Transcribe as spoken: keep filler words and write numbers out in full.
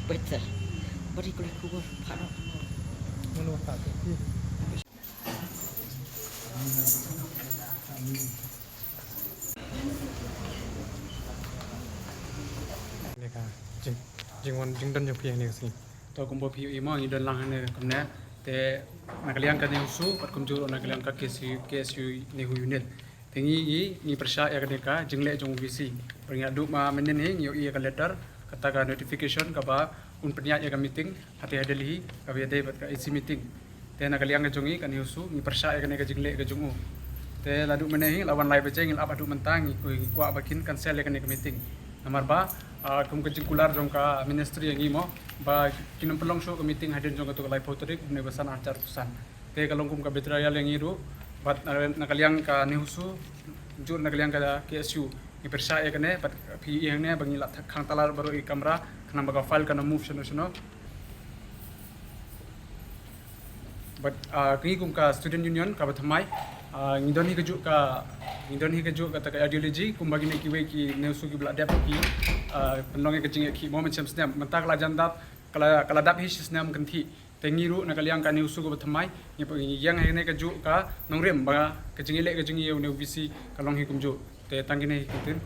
Better. Bari kuli kubur, pano. Jingwan jingdon jong phi ne kasi. To kumba phi ïohi mo ngi don lang hangne kumne. Te na ka liang ka NEHUSU bad kumjuh na ka liang ka KSU, KSU NEHU unit. Te ngi ngi ngi pyrshah ïa kane ka jingleh jong OVC. Bad ngi la duh ma mynnin hi ngi ïohi ïa ka letter kata ka notification kaba un pynïaid ïa ka meeting hate ha Delhi kaba ïadei bad ka AC meeting. Te na ka liang ka jong ngi ka NEHUSU ngi pyrshah ïa kane ka jingleh ka jong u. Te la duh mynne hi la wan lai baje ngi la ap haduh mynta ngi kwah ba kin cancel ïa kane ka meeting. Namar ba kum ka jingkular jong ka ministry ïa ngi mo ba kin ym pynlong shuh ka meeting hadien jong katu ka laiphew tarik u bnai ba san arhajar arphew san. Te ka long kum ka betrayal ïa ngi ruh bad na ka liang ka NEHUSU jur na ka liang ka KSU ngi pyrshah ïa kane bad phi ïohi hangne ba ngi la khang talar baroh i kamra khnang ba ka file kan move shano shano. Bad ka ngi kum ka student union kaba thymmai ngi don hi kajuh ka ngi don hi kajuh kata ka ideology kumba kine kiwei ki NEHUSU kiba la dep ki pynlong ïa ka jingïakhih mo mynshem snem mynta ka la jan dap ka la dap hi shi snem kynthih. Te ngi ruh na ka liang ka NEHUSU kaba thymmai ngi ïeng ha kane kajuh ka nongrim ba ka jingïaleh ka jong ngi ïa une u VC ka long hi kumjuh. Te tang kine hi ktien.